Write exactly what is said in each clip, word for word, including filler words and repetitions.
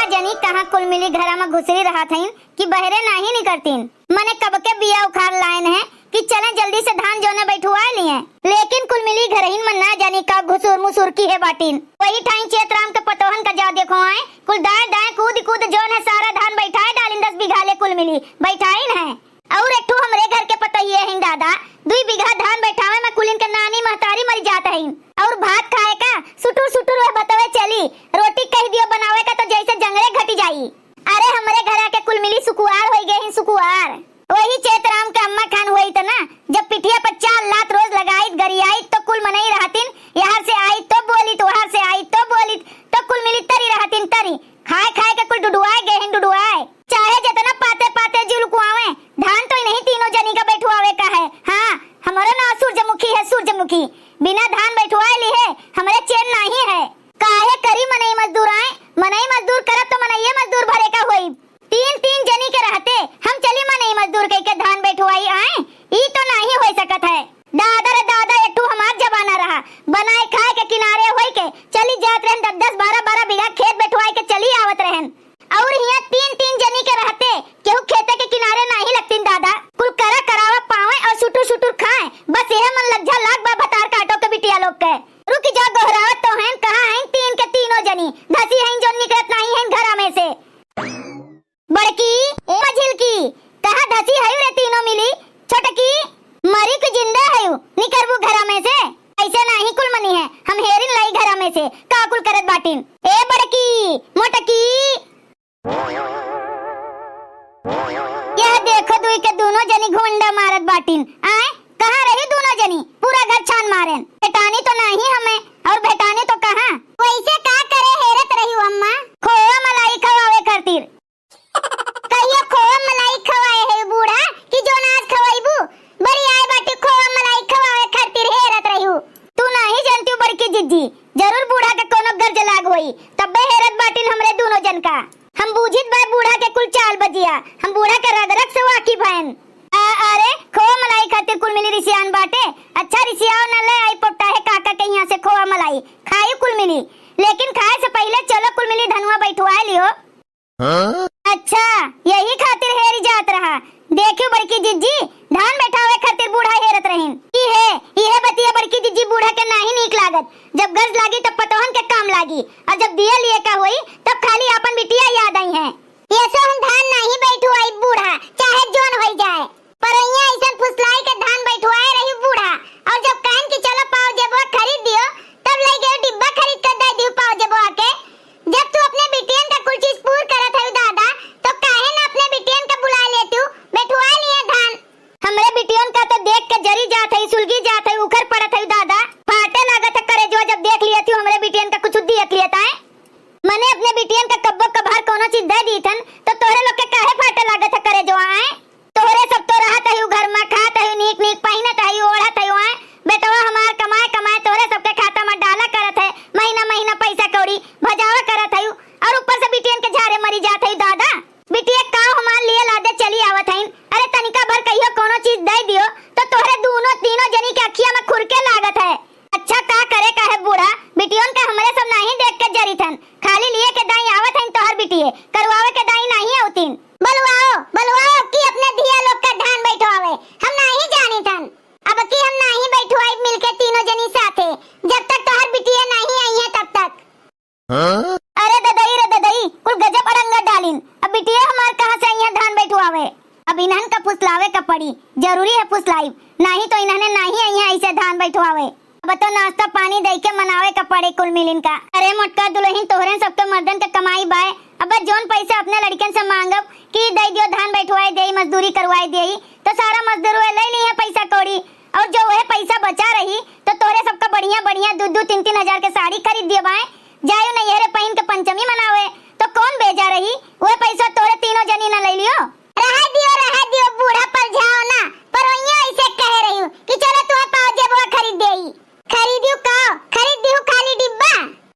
जनी कहाँ कुल मिली घरा मा घुसरी रहत हइन कि बहरे नाहीं निकरतीन। मने कब के बिया उखाड़ लायन है कि चलें जल्दी से धान जोने बैठुआए लिहें। लेकिन कुल मिली घरहिन मा ना जानी का घुसुर मुसुर किहे बाटिन। वही ठाईं चेतराम के पतोहन का जा देखो आए, कुल दाएं दाएं कूद कूद जोन है सारा धान बैठाए डालिन, दस बीघा ले कुल मिली बैठाइन है। और एक ठो हमरे घर के पतोहिए हइन दादा, दुई बीघा धान बैठावे मा कुलिन के नानी महतारी मरि जात हइन। और भात खाए का सुटुर सुटुर वह बतवे चली, रोटी कहि दियो बनावे का तो जैसे जंगले घटि जाई। अरे हमरे घरा के कुल मिली सुकुआर होइ गए हइन सुकुआर। वही चेतराम के अम्मा खान होइत ना, जब पिठिया पर चार लात रोज लगाइत गरियाइत तो कुल मनई रहतिन, यहर से आइत तो बोलित, वहर से आइत तो बोलित, तो कुल मिली तरी रहतिन तरी। खाए खाए के कुल डुडुआए गए हइन डुडुआए। चाहे जतना पाते पाते जीव लुकुआवे, धान तो इन्हीं तीनों जनी का बैठुआवे का है। हाँ, हमरो नाव सूरजमुखी है, सूरजमुखी। बिना धान बैठुआए लिहे हमरे चैन नाहीं है। काहे करी मनई मजदूर आए, मनई मजदूर करब तो मनइये मजदूर भरे का होई। तीन तीन जनी के रहते हम चली मनई मजदूर कई के धान बैठुआई आए, ई तो नाहीं होइ सकत है। दादा रे दादा, एक ठू हमार जमाना रहा, बनाए खाए के किनारे होई के चली जात रहन, दस दस बारह बारह बीघा खेत बैठुआई के चली आवत रहन। और हियां तीन तीन जनी के रहते केहू खेते के किनारे नाहीं लगतीन दादा, कुल करा करावा पावे और सुटुर सुटुर खाए, बस यह मन लज्जा लाग बा भतार काटो के बिटिया लोग के। रुकि जा गोहरावत तो हइन, कहाँ हइन तीन के तीनों जनी, धसी हइन जो निकरत नाहीं हइन घरा में से। बड़की, ए मझिलकी, कहाँ धसी हयू रे तीनों मिली? छोटकी, मरी कि जिंदा हयू, निकरबू घरा में से? ऐसे नाहीं कुल मनी है, हम हेरिन लाई घरा में से, का कुल करत बाटिन? ए बड़की, मोटकी। यह देखो दुई के दूनों जनी घुंडा मारत बाटिन। आए, कहाँ रही दूनों जनी? पूरा घर छान मारेन। भेटानी तो नाहीं हमें, और भेटानी तो कहाँ? वैसे का करे हेरत रही अम्मा? खोआ मलाई खवावे खातिर। कहियो खोआ मलाई खवाए है बूढ़ा कि जोन आज खवाइबू? बरी आए बाटी खोआ मलाई खवावे खातिर हेरत रहियो। तू नाहीं जनतियो बड़की जिज्जी, जरूर बूढ़ा के कोनो गर्ज लाग होई, तब्बे हेरत बाटिन हमरे दूनों जन का। हम बूझित बा बूढ़ा के कुल चाल बजिया, हम बूढ़ा के रग रग से वाकिफ हन। आ, अरे, खोआ मलाई खातिर कुल मिली रिसियान बाटे। अच्छा रिसियाओ न ले आई पोपटा है काका के यहाँ से खोआ मलाई, खाई कुल मिली, लेकिन खाए से पहिले चलो कुल मिली धनुआ बैठुआए लियो। हाँ? अच्छा, यही खातिर हेरी जात रहा। देखियो बड़की जिज्जी, धान बैठावे खातिर बूढ़ा हेरत रहिन। इहे, इहे बतिया बड़की जिज्जी बूढ़ा के नाहीं नीक लागत। जब गर्ज लागी तब पतोहन के काम लागी, और जब दिए लिए का होई तब खाली आपन बिटिया याद आई है। ये सो हम धान नाहीं बैठुआई बूढ़ा, चाहे जोन होई जाए। परैया ऐसन फुसलाई के धान बैठुआए रही बूढ़ा, और जब कहन कि चलो पाव जेबुआ खरीद दियो, तब लई गयो डिब्बा खरीद के दे दियो पाव जेबुआ के। जब तू अपने बिटियन का कुल चीज पूर करत हई दादा, तो काहे न अपने बिटियन का बुला लेतू, बैठुआ लिया धान। हमरे बिटियन का तो देख के जरी जात हई, सुलगी जात हई, उखर पड़त हई दादा। फाटे लागत है करेजवा जब देख लिया तू हमरे बिटियन का कुछ देख लिया ताए। मने अपने बिटियन का कब्बो कभार कोनो चीज दे दीथन, तो तोहरे लोग के काहे फाटे लागत है करेजवा आए? तोहरे सब तो रहत हई घर में, खात हई नीक नीक, पहिनत हई, ओढ़त हई आए। बेटवा हमार कमाए कमाए तोहरे सबके खाता में डाला करत है, महीना महीना पैसा कौड़ी भजावा करत हई, और ऊपर से बिटियन के झारे मरी जात हई दादा। बिटिया का हमार लिए लादे चली आवत हईन। अरे तनिका भर कहियो कोनो चीज दे दियो, तो तोहरे दूनो तीनों जनी के अखिया में खुरके लागत है। अच्छा का करे का है बूढ़ा, बिटियन का हमरे सब नाहीं देख के जरिथन, खाली लिए के दाई आवत हईन तोहर बिटिये, करवावे के दाई नाहीं आवतीन। बलवाओ, बलवाओ कि अपने धिया लोग का धान बैठवावे, हम नाहीं जानिथन। अब की हम नाहीं बैठवाई मिलके तीनों जनी साथे, जब तक तोहर बिटिये नाहीं आई है तब तक। हाँ? अरे ददई रे ददई, कुल गजब अड़ंगा डालिन। अब बिटिया हमार कहाँ से अइहें धान बैठवावे? अब इन्हन का फुसलावे का पड़ी, जरूरी है फुसलाइब, नाहीं तो इन्हने नाहीं अइहें ऐसे धान बैठवावे। अब तो नाश्ता पानी दे के मनावे का पड़े कुल मिलिन का। अरे मोटका दुलहिन, तोहरे सबके मर्दन के कमाई बाय, अब जोन पैसा अपने लड़कन से मांगब कि दे दियो धान बैठवाए देई, मजदूरी करवाए देई, तो सारा मजदूर ले ली है पैसा कौड़ी, और जो वह पैसा बचा रही तो तोहरे सबका बढ़िया बढ़िया दू दू तीन तीन हजार के साड़ी खरीद दियो बाय, जायो नैहरे पहिन के पंचमी मनावे, तो कौन बेजा रही? वह पैसा तोहरे तीनों जनी ना ले लियो। रहा दियो, रहा दियो, बूढ़ा पर जाओ ना, पर वहियो ऐसे कहे रही कि चलो तुम्हें पाव जेबुआ खरीद देई। खरीदियो का? खरीद दिहु खाली डिब्बा?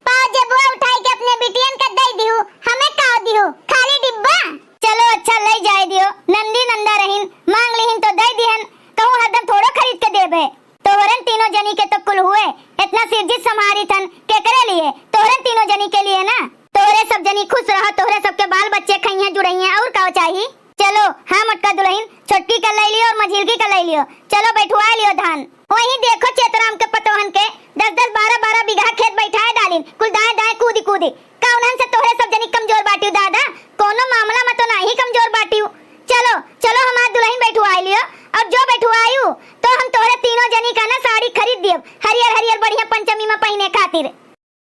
पाव जेबुआ उठाई के अपने बिटियन के दे दिहु, हमें का दिहु? खाली डिब्बा? चलो अच्छा ले जाए दियो, नंदी नंदा रहिन, मांग लिहिन तो दे दिहन, कहूँ हरदम थोड़ो खरीद के देबे। तोहरन तीनों जनी के तो कुल हुए, इतना सिरजित संभारी थन, केकरे लिए? तोहरन तीनों जनी के लिए ना। तोहरे सब तनी खुश रहो, तोहरे सबके बाल बच्चे खइहें जुड़इहें, और का चाही? चलो, हाँ मोटका दुलहिन, छोटकी का लइ लियो और मझिलकी का लइ लियो। चलो बैठवाइ लियो धान। वहीं देखो चेतराम के पतोहन के, दस दस बारह बारह बीघा खेत बैठाए डालिन, कुल दाएं दाएं कूदी कूदी। का उन्हन से तोहरे सब जनी कमजोर बाटिउ दादा? कौनो मामला में तो नाही कमजोर बाटिउ। चलो, चलो हमार दुलहिन बैठवाइ लियो, और जो बैठवाइउ तो हम तोहरे तीनों जनी का ना साड़ी खरीद दियब, हरियर हरियर बढ़िया पंचमी में पहिने खातिर।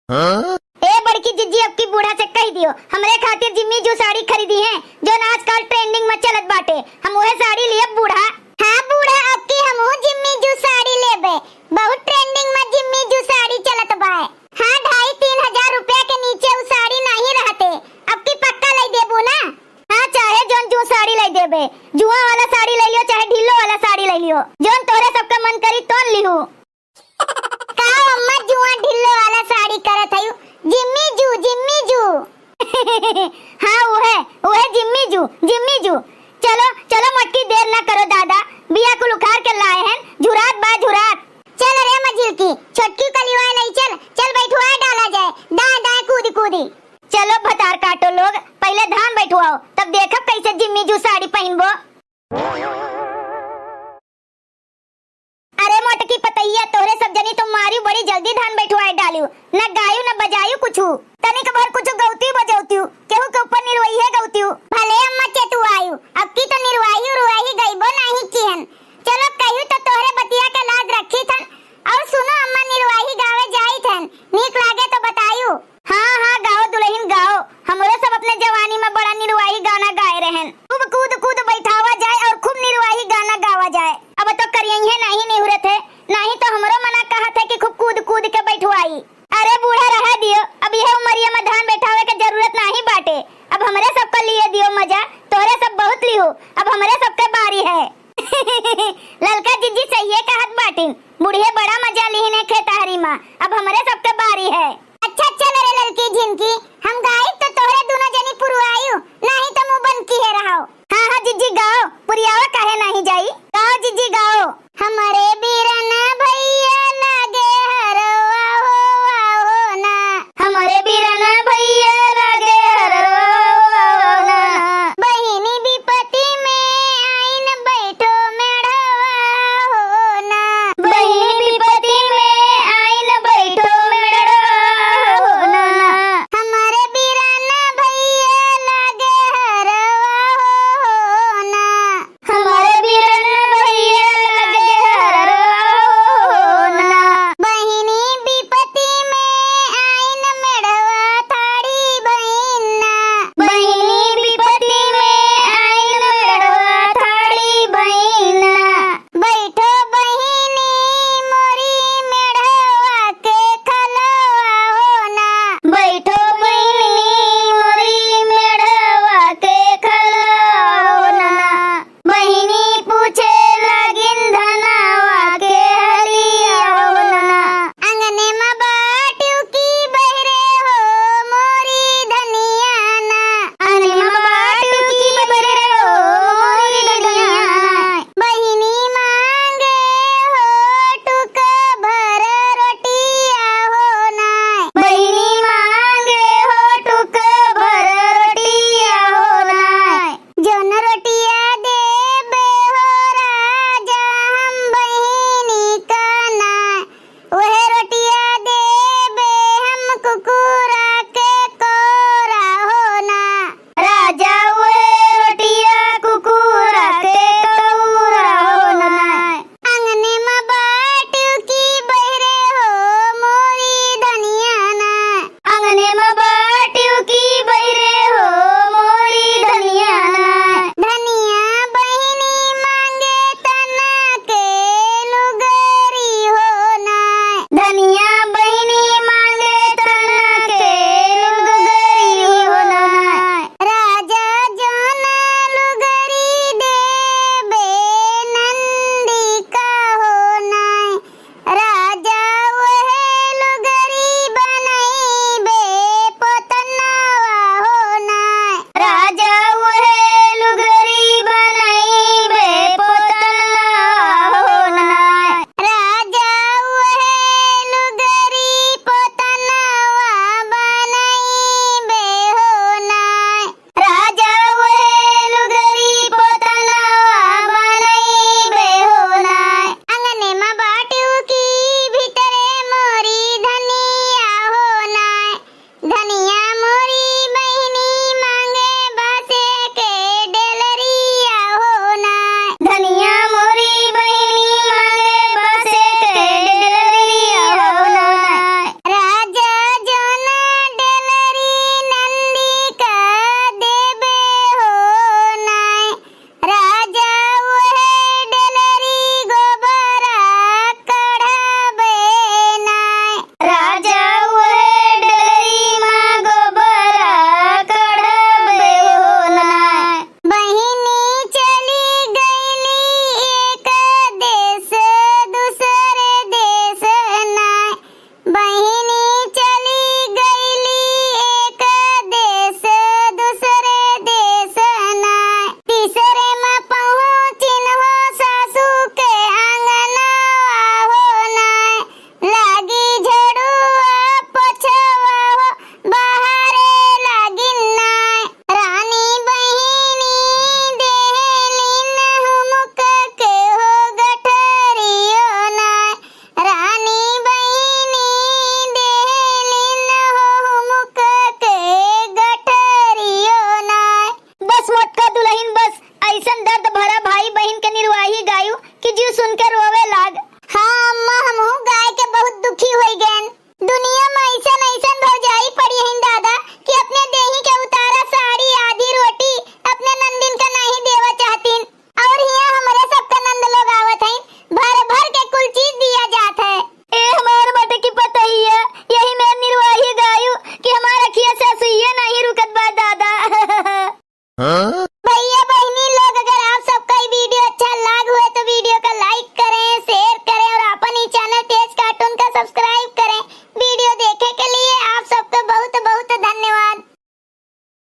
हाँ? ए बड़की जिज्जी, अबकी बूढ़ा से कहि दियो, हमरे खातिर जिम्मी जू साड़ी खरीदिहें, जौन आजकल trending में चलत बाटे। हम उहे साड़ी लियब बूढ़ा। हाँ बूढ़ा, अबकी हमहू जिम्मी जू साड़ी लेबे, बहुत trending में जिम्मी जू साड़ी चलत बाए। हाँ, ढाई तीन हजार रुपया के नीचे उ साड़ी नाही रहते, अबकी पक्का लइ देबू ना? हाँ, चाहे जौन जू साड़ी लइ देबे, जुआ वाला साड़ी लइ लियो, चाहे ढिल्लो वाला साड़ी लइ लियो, जौन तोहरे सबका मन करी तौन लिहू। का अम्मा जुआ ढिल्लो वाला साड़ी करत हयू? जिम्मी जू, जिम्मी जू। हाँ, उहे, उहे जिम्मी जू, जिम्मी जू। चलो, चलो मोटकी, देर ना करो दादा, बिया कुल उखाड़ के लाए हैं, झुरात बा झुरात। चल रे मझिलकी, छोटकी का लिवाए लइ चल, चल बैठवाए डाला जाए, दाएं दाएं कूदी कूदी। चलो भतार काटो लोग, पहिले धान बैठवाओ, तब देखब कैसे जिम्मी जू साड़ी पहिनबो। अरे मोटकी पतैया, तोहरे सब जनी तो मारिउ बड़ी जल्दी धान बैठवाए डालिउ, न गायु न बजायु कुछु। तनिक भर कुछु गौतिउ बजौतिउ, केहू के ऊपर निरवइहे गौतिउ। भले अम्मा चेतुआयु, अबकी तो निरवाही उरवाही गइबो नाही किहन। चलो कहिउ तो तोहरे बतिया के लाज रखी थन। और सुनो अम्मा, निरवाही गावे जाई थन, नीक लागे तो